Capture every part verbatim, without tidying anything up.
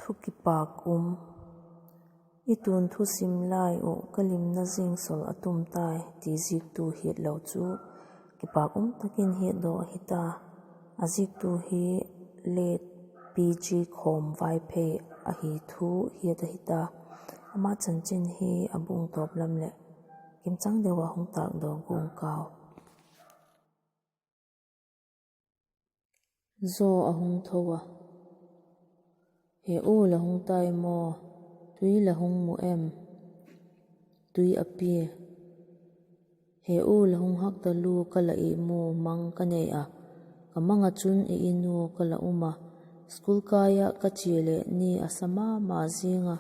Thu kipâk um. I tun thusim lai uh Ka limna zing sawl a tum tai ti ziktu hiatlo chu kipâk um tak in hiatdaw ahi ta. A ziktu hi Late P G Khawm Vaiphei ahi thu hiat ahi ta. Ama chanchin hi a bung tawp lam leh kimchang deu ah hung tâkdaw guang kau. Zaw a hung tho a. He u, la hung tai maw? Tui la hung mu em? Tui a pia. He u, la hung hak ta lu, ka la imu mang ka nei a. Ka mang ah chun i in u ka la um a. School kai ah ka chia leh ni a sa ma ma zing a.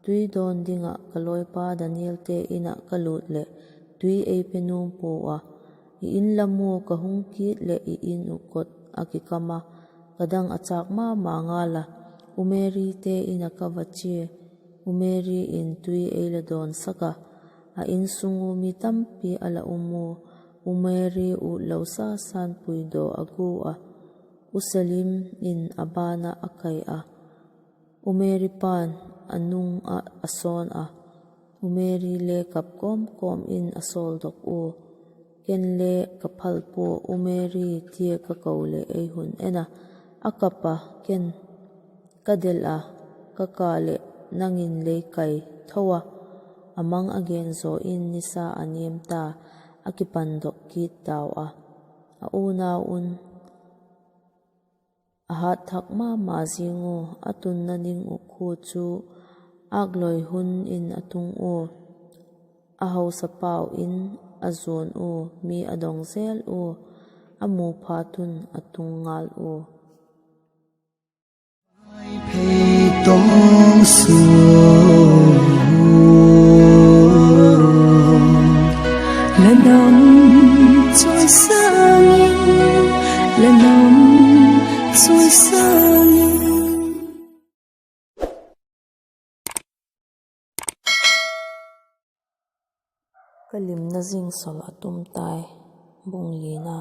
Tui dawn ding ah ka lawipa Danielte in ah ka lût leh tui ei pe nuam pua a. I in lam u ka hung kit leh i in uh kot a kikam a, ka dang a châk ma ma ngal a. U Mary te in ah ka va chia. U Mary in tui ei la dawnsak a, a insung u mi tampi a la um u. U Mary utlo sa sa'n puidaw a gu a, U Salim in a ban ah a kai a. U Mary pa'n a nung ah a sawn a, U Mary le kap kawm kawm in a sawldok ua. Ken le ka phal pua, U Mary tia ka ko leh ei hun en a, a kap a, ken ka del a, ka ka leh nang in lei kai tho a. A mang a gen zaw in nisa a niam ta, a kipandok kit tau a. A unau un a hât thak ma ma zing ua, a tunna ding uh khua chu âkloi hun in a tung ua. A hausapau in a zuan ua, mi a dong zel ua, a mu phat un a tung ngal ua. Phei tong su, la nam chawisâng in, la nam chawisâng in. Ka limna zing sawl a tum tai. Bung lina.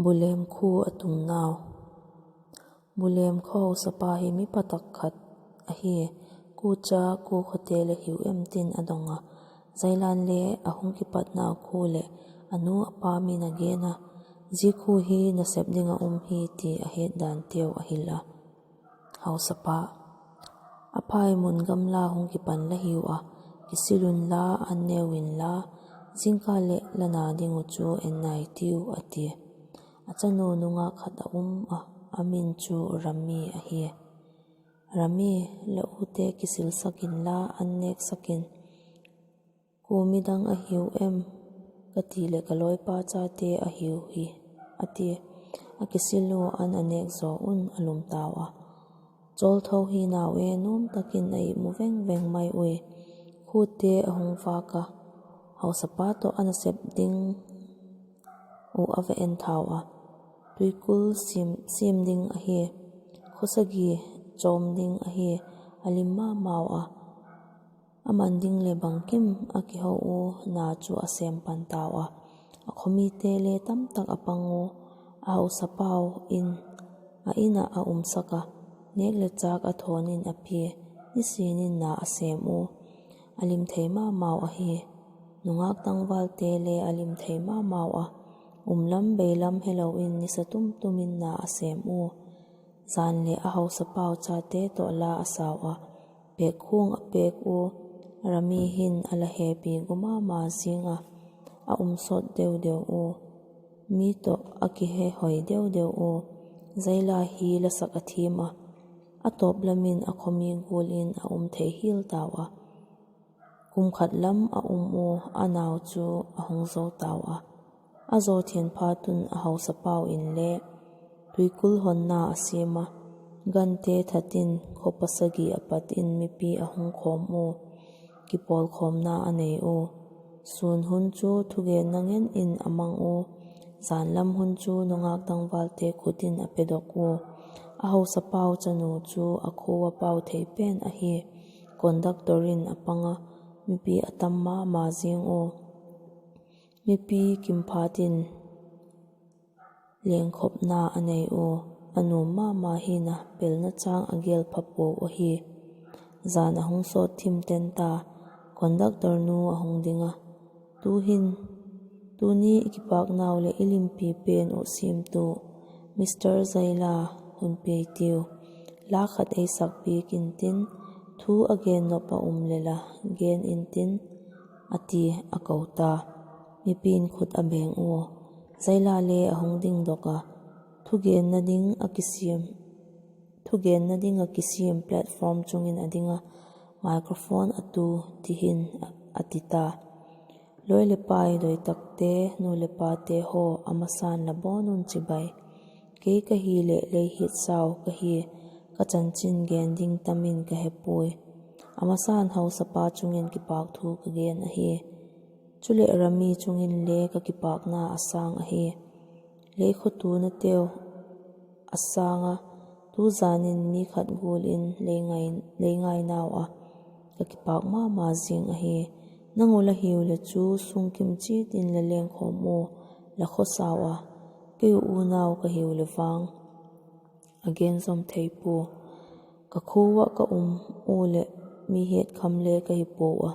Bulem khua a tungnau. Bulem khaw hausapa hi mi pha tak khat ahi. Kucha, kua khawte la hiu em tin a dong a. Zailan le a hung kipatnau khua leh a nu a pa min a gen a. Zia khua hi nasep ding ah um hi ti a het danteu a hil a. Hausapa. A phai mun gamla hung kipan la hiu a, kisil unla an neu inla, zingkal leh la na ding uh chu en nai tiu, a tia. A chanu nungak khat a um a, a min chu Rami ahi. Rami, la ute kisilsak inla an nêksak in. Kua midang a hiu em? ka ti leh ka lawipa chate a hiu hi, a tia. A kisil ua an a nêk zaw un a lum tau a. Chawltho hi nau e, nuam tak in a imu veng veng mai ui. Khutte a hung vâk a, hausapa tawh a nasep ding uh a va en thau a. Tuikul siam, siam ding ahi, khawsagi chawm ding ahi, a lim ma mau a. A man ding leh bangkim a kiho u na chu a sêm pan tau a. A khawmite le tamtak a pang u, a hausapau in, a in ah a umsak a, nêk leh châk a thawn in a pia, nisin in na a sêm u. A lim thei ma mau ahi. Nungak tangvalte le a lim thei ma mau a, um lam bei lam helo in nisa tum tum in na a sêm u. Jan leh a hausapau chate tawh la a sau a, pêk khuang a pêk u. Rami hin a la hepi gu ma ma zing a, a um sawt deu deu u. Mi tawh a kihe hoi deu deu u. Zaila hi la sak a thiam a, a tawp lam in a khawmi gual in a um thei hial tau a. Kum khat lam a um u, a nau chu a hung zo tau a. A zo thian phat un a hausapau in le tuikul honna a siam a, gante that in khawpa sagi a pat in mipi a hung khawm u, kipawlkhawmna a nei u. Sûn hun chu thugenna ngen in a mang u, jan lam hun chu nungak tangvalte khut in a pedok u. A hausapau chanu chu a khua a pau thei pen ahi. Conductor in a pang a, mipi a tam ma ma zing u. Mipi kim phat in lengkhopna a nei u. a nuam ma ma hin a, pelna chang a gêl pha puau ahi. Jan a hung sawt thim ten ta, conductor nu a hung ding a, Tu'hin, tuni i kipâknau leh i limpi pen uh siamtu Mister Zaila hun piai tiu. La khat ei sakpiak intin, thu a gen nop a um le la gen intin, a ti a ko ta. Mipi'n khut a beng ua, Zaila le a hung dingdok a, thugenna ding a kisiam, thugenna ding ah kisiam platform chung in a ding a, microphone a tu ti hin a, a ti ta. Lawi leh pai doi takte, nu leh pate haw, a masa'n la bawn un chibai. Kei ka hileh lei hiatsau ka hi, ka chanchin gen ding tam in ka he puai. A masa'n hausapa chung in kipâk thu ka gen ahi. Chuleh Rami chung in le ka kipâkna a sâng ahi. Lei khawtunateu a sâng a, tu jan in mi khat gual in lei ngai, lei ngai nau ah ka kipâk ma ma zing ahi. Nang u la hiu leh chu sungkim chiat in la lengkhawm ua, la khawsau a, kei u unau ka hiu leh vang a gen zom thei pua. Ka khua ah ka um u leh mi hiatkham le ka hi puau a,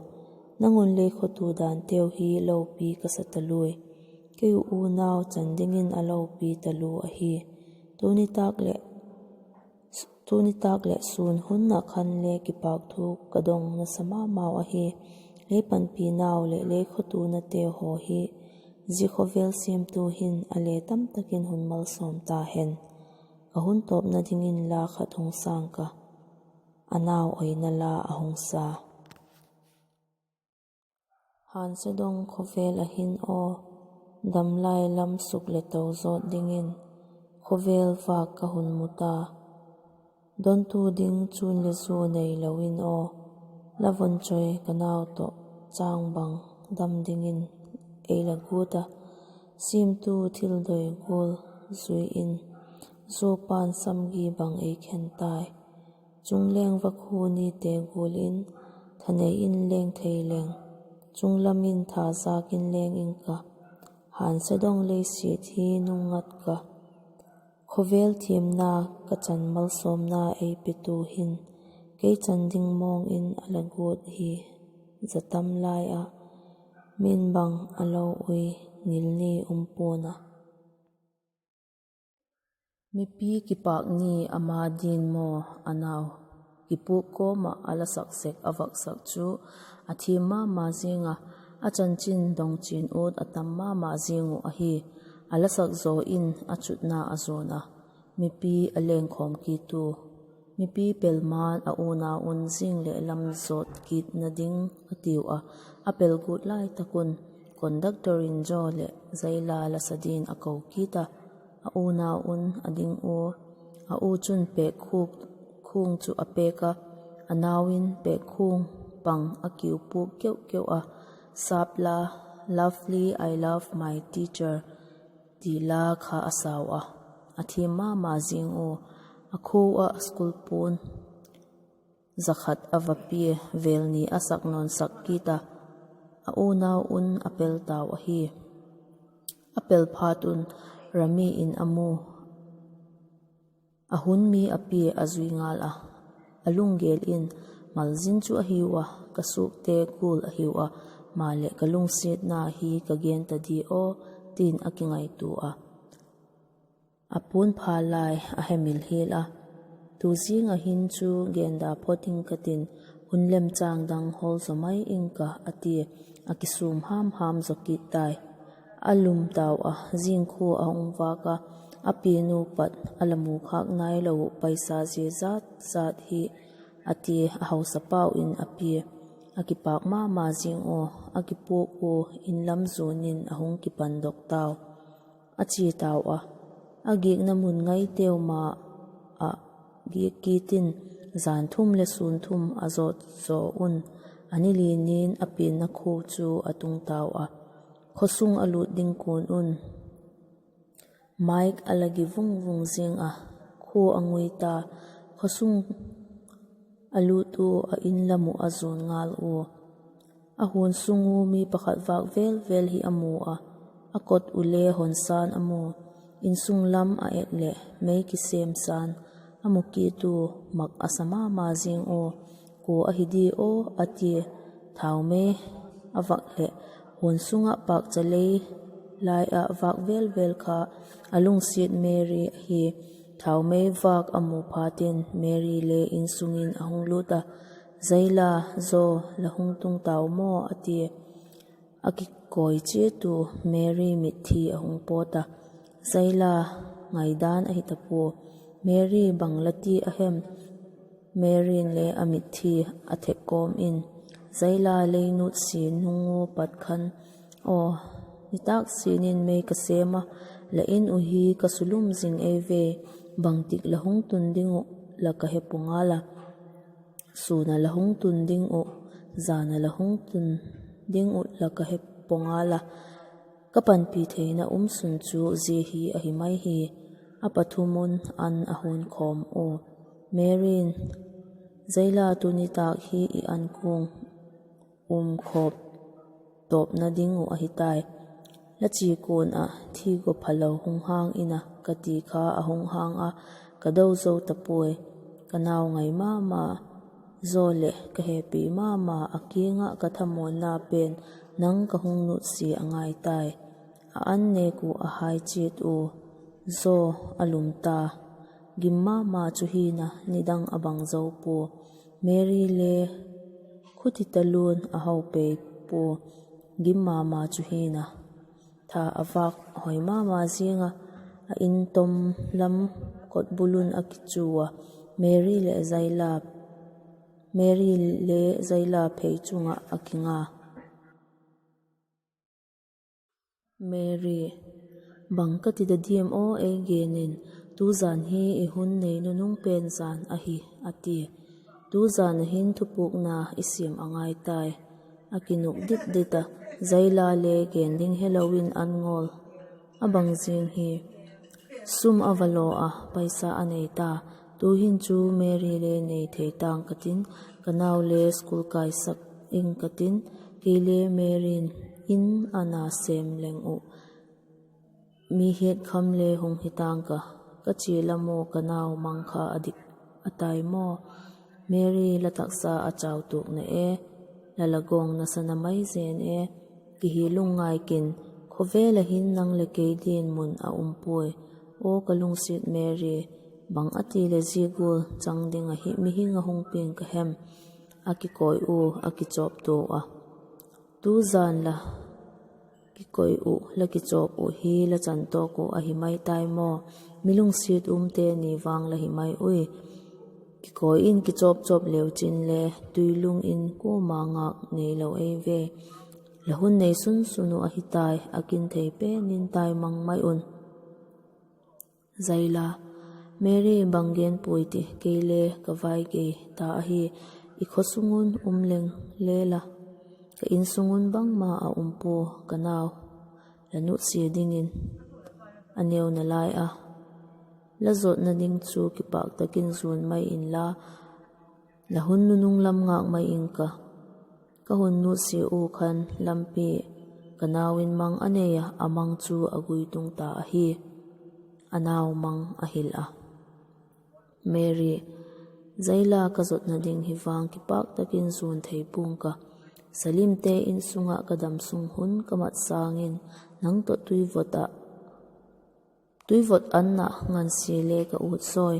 nang un lei khawtu danteu hi lopi ka sa taluai. Kei u unau chan dingin a lopi talu ahi. Tuni tâk leh, tuni tâk leh sûn hun ah khan le kipâk thu ka dong nasa ma mau ahi. Lei panpinau leh lei khawtunate haw hi zia khawvel siamtu hin a le tamtak in hun malsawm ta hen. Ka hun tawpna dingin la khat hung sâng ka, a nau oina la a hung sa. Hansedong khawvel ah hin aw, damlai lam suk leh to zawt dingin khawvel vâk ka hun mu ta. Dontu ding chun le zu neilo in aw, la von choi ka nau tawh châng bang dam dingin ei la guat a, siamtu thil doi gual zui in, zuapa'n samgi bang ei khen tai. Chungleng vakhua nite gual in, thanei in leng thei leng, chunglam in tha zâk in leng ing ka, Hansedong leisiat hi nungngat ka. Khawvel thiamna ka chan malsawmna ei petu hin, kei chan ding mawng in a la guat hi za tam lai ah, min bang a lo ui ngil ni um pua'n a. Mipi kipâk ni ama din maw, a nau kipuak kawm ah a la sak sek a vaksak chu a thiam ma ma zing a, a chanchin dong chian ut a tam ma ma zing uh ahi. A la sak zaw in a chutna a zuan a, mipi a lengkhawm kit u. Mipi pel ma'n a unau un zing leh lam zawt kitna ding a tiu a, a pel guat lai tak un conductor in Joe leh Zaila la sa din a ko kit a, a unau un a ding ua, a u chun pêk khuk, khung chu a pêk a, a nau in pêk khung pang a kiu puak keu keu a, sâp la, Lovely, I love my teacher, ti la kha a sau a, a thiam ma ma zing ua, a khua ah school puan za khat a va pia, vêl ni a sak nawnsak kit a, a unau un a pel tau ahi. A pel phat un Rami in a mu, a hun mi a pia a zui ngal a, a lunggel in, malzin chu ahiu a, ka suakte gual ahiu a, maleh ka lungsiatna hi ka gen ta di aw, tin a kingaitua a. A puan pha lai a hemil hial a, tu zing ah hin chu gen da phot ing ka tin, hun lemchâng dang hawl zaw mai ing ka, a tia, a kisûm ham ham zaw kit tai. A lum tau a, zingkhua a hung vâk a, a pianu pat a la mu khâk nailo uh paisa zia zat zat hi, a tia, a hausapau in a pia. A kipâk ma ma zing ua, a kipuak ua, in lam zuan in a hung kipandok tau. A chia tau a, a giakna mun ngaiteu ma ah giak kit in, jan thum leh sûn thum a zawt zaw un, a ni li nin a pianna khua chu a tung tau a, khawsung a lût ding kuan un Mike a la gi vung vung zing a, khua a ngui ta, khawsung a lût ua, a in lam uh a zuan ngal ua. A huan sung u mi pakhat vâk vêl vêl hi a mu a, a kot u le honsa'n a mu. Insung lam a et leh mei kisêm san a mu kit u, mak a sa ma ma zing ua, Kua ahi di aw? a tia. Thaumei a vâk leh huan sung ah pâkcha lei lai ah vâk vêl vêl kha a lungsiat Mary ahi. Thaumei vâk a mu phatin Mary le insung in a hung lût a, Zaila, zaw la hung tung tau maw? a tia. A kikawi chiat u Mary mitthi a hung pawt a, Zaila ngaidan ahi ta pua. Mary, bang la ti a hem? Maryn le a mitthi a thek kawm in, Zaila lei nutsia nung ua pat khan, aw, nitâk sian in mei ka sêm a, la in uh hi ka sulum zing ei ve. Bangtik la hung tun ding uh la ka he pua ngal a, sûn a la hung tun ding uh, jan a la hung tun ding uh la ka he pua ngal a, ka panpi theina um sun chu zia hi ahi mai hi. A pathum un an a hun khawm ua, Maryn, Zaila, tu nitâk hi i an kuang um khawp tawpna ding uh ahi tai. La chia kuan ah thi gua phalo hung hang in a, ka ti kha a hung hang a, ka do zo ta puai. Ka nau ngai ma ma, zaw leh ka hepi ma ma, a kiang ah ka thamuanna pen nang ka hung nutsia a ngai tai. A an nêk uh a hai chiat ua, zaw a lum ta. Gim ma ma chu hin a, nidang a bang zo pua. Mary le khuti talua'n a hau pei pua. Gim ma ma chu hin a, tha a vâk hoi ma ma ziang a, a in tom lam kotbul un a kichu a, Mary leh Zaila, Mary le Zaila phei chung ah a kinga. Mary, bang ka ti da diam aw, ei gen in, tu jan hi i hun nei nunung pen jan ahi, a tia. Tu jan a hin thupukna i siam a ngai tai. A kinuk dit dit a, Zaila le gen ding helo in an ngawl. A bang zing hi, sum a va law a, paisa a nei ta. Tu'hin chu Mary le nei thei tang ka tin, ka nau le school kaisak ing ka tin, kei le Maryn in a na sêm leng uh, mi hiat kham le hung hi tang ka, ka chia lam ua ka nau mang kha a dik a tai maw? Mary, la taksa a chau tuakna e, la la gawng nasa na mai zen e, kihi lungngai kin, khawvel ah hin nang leh kei din mun a um puai. Aw ka lungsiat Mary, bang a ti leh zia gual chang ding ahi mihing a hung piang ka hem? A kikawi u a kichawp tua a, tu jan la kikawi uh, la kichawp uh hi la chan tawk uh ahi mai tai maw? Mi lungsiat umte ni vang la hi mai ui. Kikawi in kichawp chawp leu chin le, tuilung in kuama ngâk neilo ei ve. La hun nei sun sun uh ahi tai, a kin thei pen in tai mang mai un. Zaila, Mary, bang gen puai ti, kei le ka vai gei ta ahi. I khaw sung un um leng le la, ka insung un bangma a um pua, ka nau la nutsia dingin a neu nalai a. La zawtna ding chu kipâk tak in zuan mai inla, la hun nunung lam ngâk mai ing ka. Ka hun nutsia u khan lampi, ka nau in mang a nei a, a mang chu a gui tung ta ahi. A nau mang a hil a. Mary, Zaila, ka zawtna ding hi vang kipâk tak in zuan thei pua'ng ka. Salimte insung ah ka damsung hun ka mat sâng in, nang tawh tuivot ah tuivot an ah ngansia le ka ut zawi.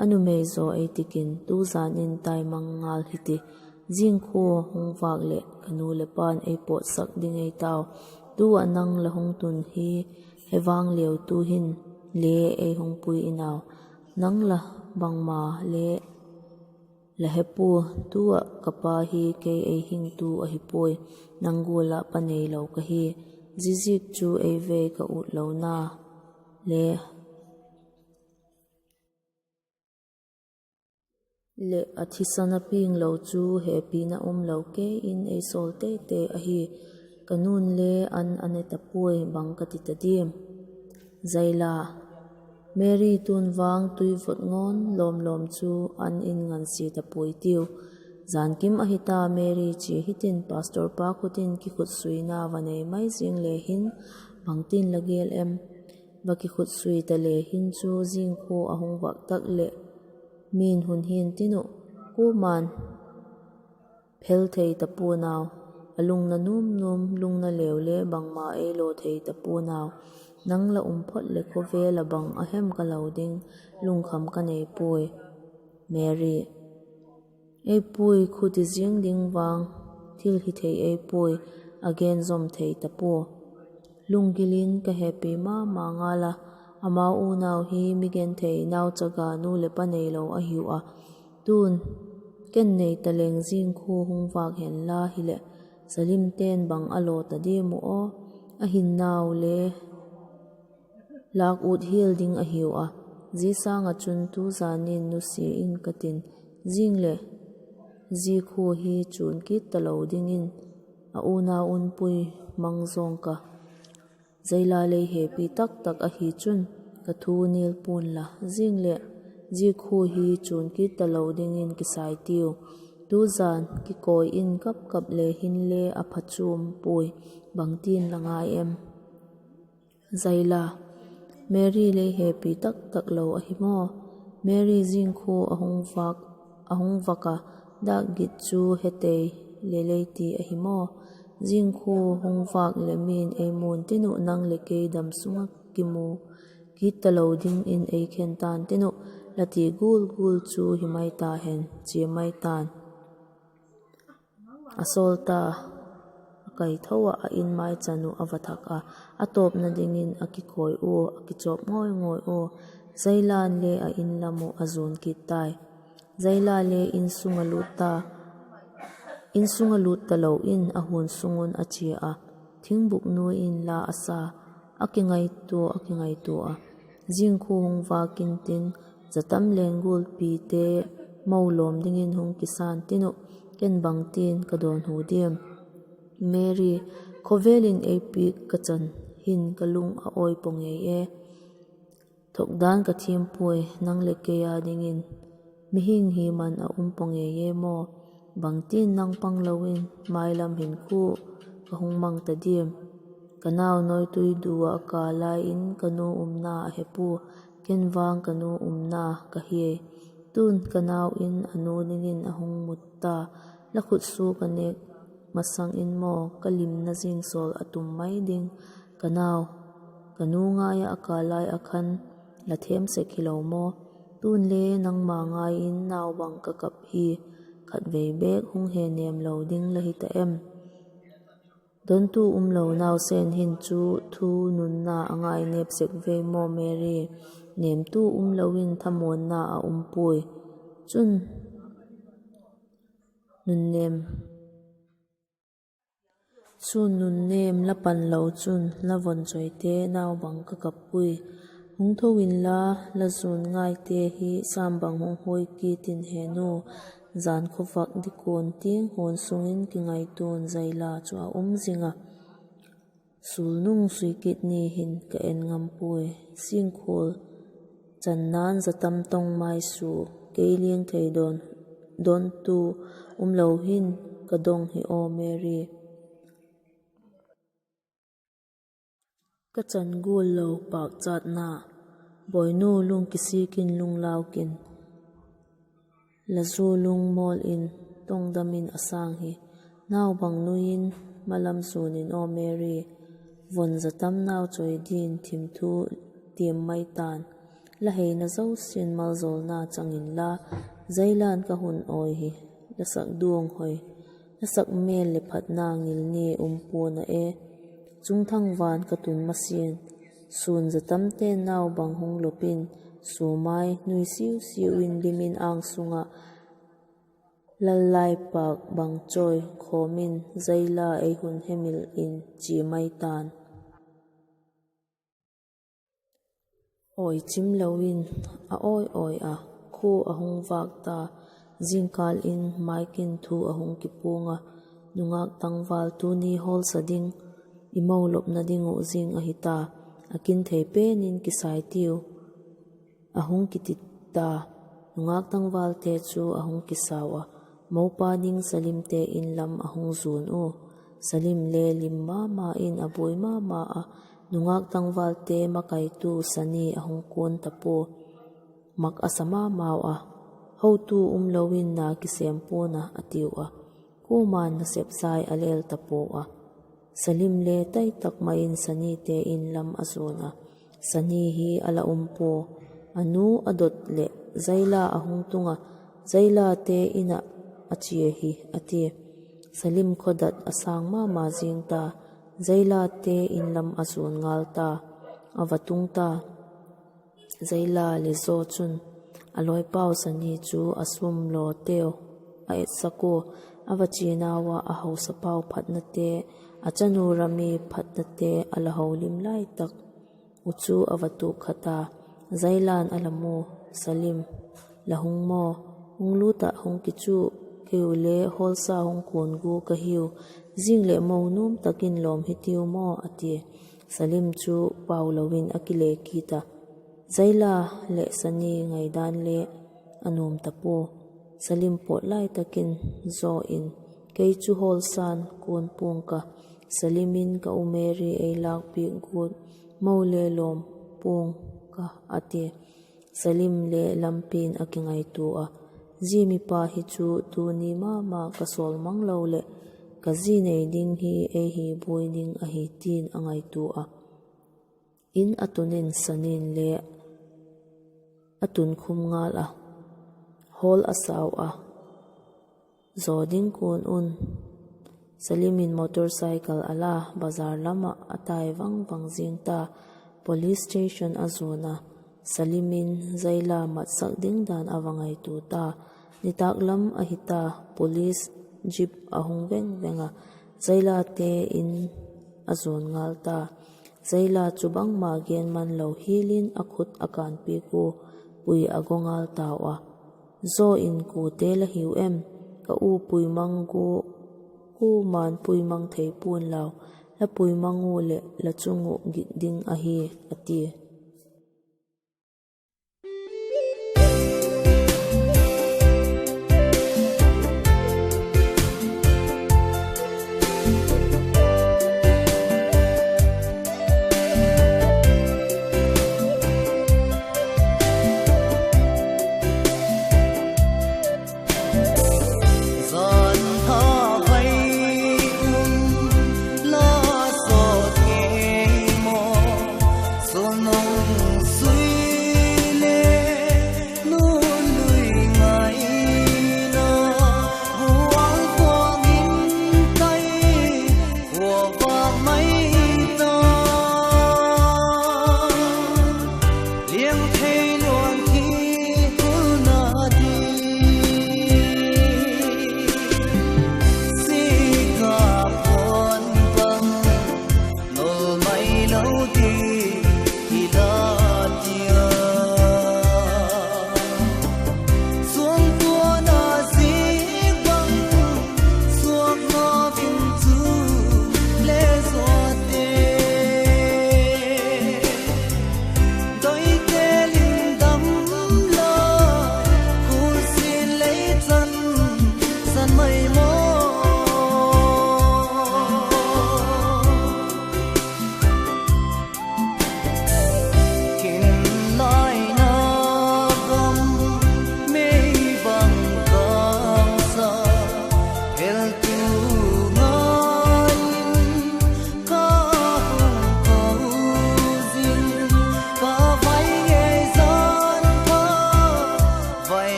A numei zaw ei tik in tu jan in tai mang ngal hi ti. Zingkhua hung vâk leh ka nu leh pa'n ei pawtsak ding ei tau. Tu ah nang la hung tun hi he vang leu tu'hin le ei hung pui in au. Nang la bangma le la he pua, tu ah ka pa hi kei ei hingtu ahi puai. Nang gual ah pa neilo ka hi. Ziaziak chu ei vei ka utlona le leh a thisan a pianglo chu hepina umlo kei in ei sawl tei tei ahi. Ka nu'n le an a ne ta puai, bang ka ti ta diam? Zaila, Mary, tun vang tuivot ngawn lawm lawm chu an in ngansia ta puai tiu. Jankim ahi ta, Mary chia hitin pastor pa khut in kikhutsuina va nei mai zing le hin, bangtin la gel em? va kikhutsui ta le hin chu zingkhua a hung vâk tak leh min hun hi'ntin uh, kuama'n phel thei ta pua'n au. A lungna nuam nuam, lungna leu le bangma ei law thei ta pua'n au. Nang la um phot leh khawvel ah bang a hem ka lo ding, lungkham ka nei puai. Mary, ei puai, khuti ziang ding vang thil hi thei ei puai, a gen zawm thei ta pua. Lunggil in ka hepi ma ma ngal a, amau unau hi mi genthei, nauchaga, nu leh pa neilo ahiu a. Tun ken nei ta leng zingkhua hung vâk hen la hileh, Salimte'n bang a law ta diam uh aw, a hinnau le lâk ut hial ding ahiu a. Zia sâng ah chun tu jan in nusia in ka tin, zing leh zia khua hi chuan kit talo dingin a unau un pui mang zawng ka. Zaila lei hepi tak tak ahi chun ka thu nil pua'n la, zing leh zia khua hi chuan kit talo dingin kisai tiu. Tu jan kikawi in kap kap le hinle a phachuam puai, bangtin la ngai em? Zaila, Mary lei hepi tak tak lo ahi maw? Mary zingkhua a hung vâk a, dâk git chu hetei le lei ti ahi maw? Zingkhua hung vâk leh min ei mu'n tin uh, nang leh kei dam sung ah kimu kit talo dingin ei khen ta'n tin uh, la ti gual gual chu hi mai ta hen, chia mai ta'n. A sawl ta, a kai tho ah a in mai chan uh a va thak a, a tawpna dingin a kikawi ua, a kichawp ngawi ngawi ua. Zaila'n le a in lam uh a zuan kit tai. Zaila le in sung ah lût ta, in sung ah lût talo in a huan sung un a chia a, thingbuk nuai in la a sa, a kingaitua, a kingaitua a. Zingkhua hung vâk intin, za tam leng gualpite mo lawm dingin hung kisa'n tin uh, ken bangtin ka dawnhu diam? Mary, khawvel in ei piak ka chan hin ka lung a awi pawngei e. Thokdan ka thiam puai, nang leh kei â dingin. Mihing hi man a um pawngei e maw? Bangtin nang panglo in mai lam hinkhua ka hung mang ta diam? Ka nau nawitui du ah a kâl lai in ka nu umna a he pua, ken vang ka nu umna ka hiai. Tun ka nau in a nu dingin a hung mut ta, la khutsuak a nêk masang in maw ka limna zing sawl a tum mai ding? Ka nau, ka nu ngai ah a kâl lai ah khan la thêm sek hilo maw? Tun le nangma ngai in naubang ka kap hi, khatvei bêk hung he nêm lo ding la hi ta em? Dontu umlo nausen hin chu thu nunna a ngai nêp sek vei maw Mary? Nêmtu umlo in thamuanna a um puai. Chun nunnêm Chun nunnêm la pan lo chun la von chawite naubang ka kap puai. Hung tho inla, la zuan ngaite hi sâm bang hung huai kit in hen u. Jan khawvak dikuan tiang huan sung in kingaitua'n Zaila chu a um zing a. Sul nung sui kit ni hin ka en ngam puai. Singkhual channa'n za tam tawng mai sua, kei liang thei dawn, dawntu umlo hin ka dong hi aw Mary. Ka chan gual lo pâkchatna, Bawinu lung kisik in lunglau kin. La zu lung mawl in tawngdam in a sâng hi. Naubang nui in malam zuan in aw Mary. Von za tam nau chawi din thim thu tiam mai ta'n. La heina zosia'n maljawlna chang inla, Zaila'n ka hun awi hi. La sak duang hoi, la sak mêl leh phatna ngilni um pua'n a e. Chungthang van ka tun masia'n, sûn za tamte'n naubang hung lop in, sua mai nui siu siu in lim in âng sung ah lal lai pâk bang chawi khawm in Zaila ei hun hemil in chia mai ta'n. Awi chim lo in a awi awi a, khua a hung vâk ta. Zingkâl in maikin thu a hung kipuang a, nungâk tangval tuni hawlsa ding, i mo lopna ding uh zing ahi ta, a kin thei pen in kisai tiu, a hung kiti ta. Nungâk tangvalte chu a hung kisau a, mopa ding Salimte in lam a hung zuan u. Salim le lim ma ma in a buai ma ma a, Nungâk tangvalte makaitu Sani a hung kuan ta pua, mak a sa ma mau a, Hotu um lo in na kisêm pua'n a, a tiu a. Kuama'n nasep zai a lêl ta pua a. Salim le tai tak mai in Sanite in lam a zuan a, Sani hi a la um pua, a nu a dot leh Zaila a hung tung a, Zailate in ah a chia hi, a tia. Salim khawdat a sâng ma ma zing ta, Zailate in lam a zuan ngal ta, a va tung ta. Zaila leh Zaw chun a lawipau Sani chu a sum lawteu a etsak ua, a va chianau ah a hausapau phatnate, a chanu Rami phatnate a la holim lai tak uh chu a va tuak kha ta. Zaila'n a la mu, Salim, la hung maw? Hung lût ah hung kichu, keiu le hawlsa hung kuan gua ka hiu, zing leh mo nuam tak in lawm hitiu maw, a tia. Salim chu pau lo in a kile kit a. Zaila leh Sani ngaidan le a nuam ta pua. Salim pawt lai tak in Zaw in, Kei chu hawlsa'n kuan pua'ng ka, Salim in ka u Mary ei lâkpiak guat, mo le lawm pua'ng ka, a tia. Salim le lampi'n a kingaitua a, Zia mipa hi chu tuni ma ma ka sawl mang lo leh ka zi nei ding hi ei hi buai ding ahi, ti'n a ngaitua a. In a tun in Sani'n le a tun khum ngal a, hawl a sau a, Zaw ding kuan un Salim in motorcycle a la bazar lam ah a tai vang vang zing ta. Police station a zuan a, Salim in Zaila matsak ding dan a va ngaitua ta. Nitâk lam ahi ta, police jeep a hung veng veng a, Zailate in a zuan ngal ta. Zaila chu bangma gen man lo hial in a khut a kânpiak ua, pui a gaw ngal tau a. Zaw in, Kuate la hiu em? Ka u Puimang gu kuama'n puimang thei pua'n lau, la puimang u leh la chung uh git ding ahi, a tia.